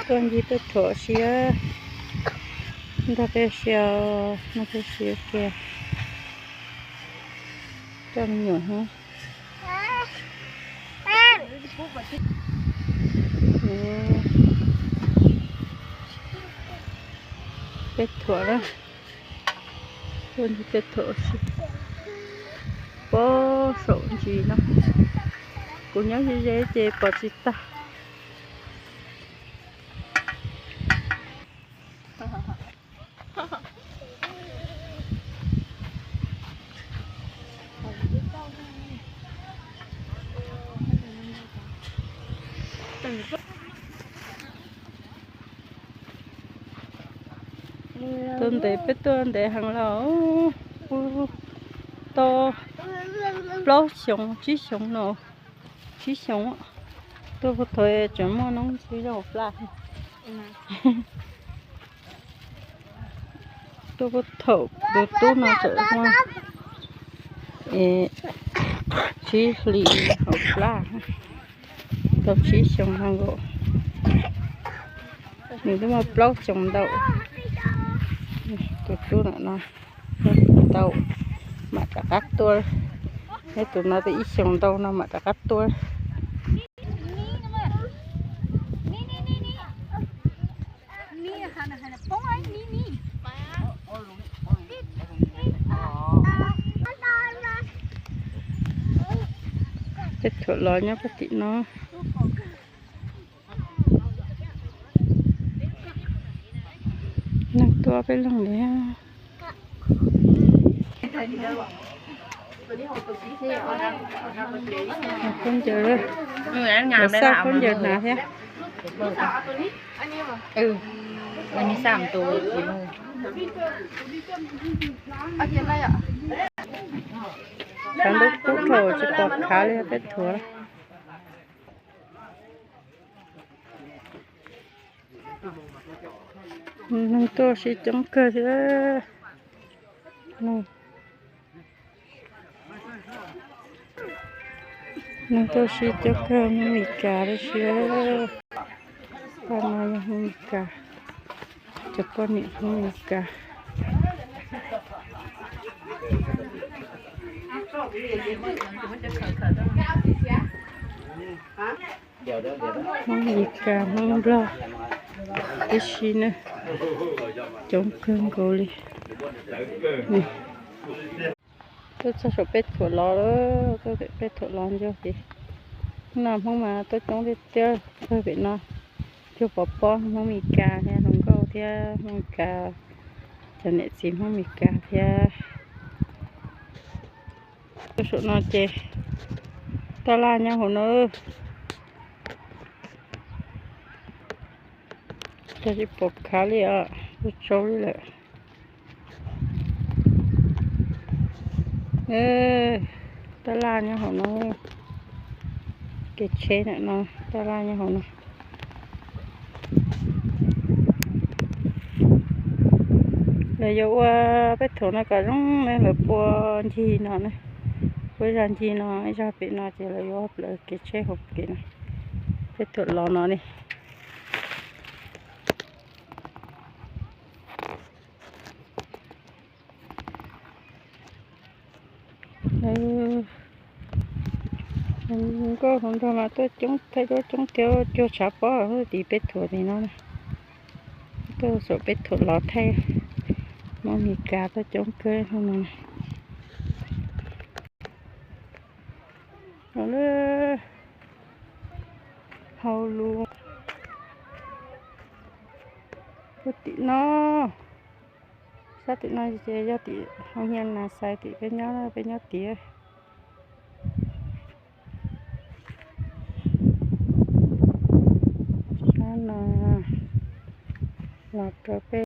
Tuaj ncig tuaj thuam siab, nrog peb siab, nrog peb siab kiag. Coj me nyuam hov. Peb thuam na, tuaj ncig peb thuam siab. Pob saum ntsis no, kuv nyob ze ze ces pom tsis tag. Tuaj ntev, peb tuaj ntev heev los, tau plaub xyoos tsib xyoos no, tsib xyoos. Tuaj puag thaum tseem muaj noob xwb, zoo hauv plaj. Tuaj puag thaum tus tub no tseem muaj tsib hlis hauv plaj, tau tsib xyoos no nkaus. Nws twb muaj plaub xyoos ntau. Tus tub no ntau, mam rov qab tuaj. Neb tus no twb ib xyoos ntau no mam rov qab tuaj. Peb thuam los nyob puag tim no. Neeg tuaj peb leeg li. Khaub ncaws, lawv xa khaub ncaws hnav thiab. Khav ntuj kub dhau tsis pom khav li peb thuam. Neeg tuaj sib coob kawg thiab. Neeg tuaj sib coob kawg, Hmoob Mes Kas tib si. Pab no yog Hmoob Mes Kas, cov poj niam Hmoob Mes Kas. Hmoob Mes Kas, Hmoob Nplog tib si na, coob kawg nkaus li. Tuaj txog saum peb thuam los lawm, tuaj peb thuam los ncauj ces, no Hmoob mas tuaj coob tiag tiag kawg pem no. Cuag pov pob Hmoob Mes Kas thiab, hluas nkauj thiab Hmoob Mes Kas, cov niam txiv Hmoob Mes Kas thiab. Tuaj saum no ces tab laj nyob hauv no. Cov tsis pom khav li os, tuaj tsaus li lawm. Tab laj nyob hauv no, kev tsheb ntawm no, tab laj nyob hauv no. Lawv yuav ua peb thuam no kom zoo na, lawv pua ncig no na, pua ib zag ncig no, ib zag pem no ces lawv yuav ua plaws kev tsheb hauv pem no, peb thuam los no ne. Nkauj hluas nraug mas tuaj coob, thaij duab coob thiab, cuag tshav pob tim peb thuam tim no. Tuaj saum peb thuam los thaij, Hmoob Mes Kas tuaj coob kawg no. Hauv lub, puag tim no, sab tim no ces yog tim hoo hias nas xais tim peb nyob, peb nyob tiav. Sab no los rau peb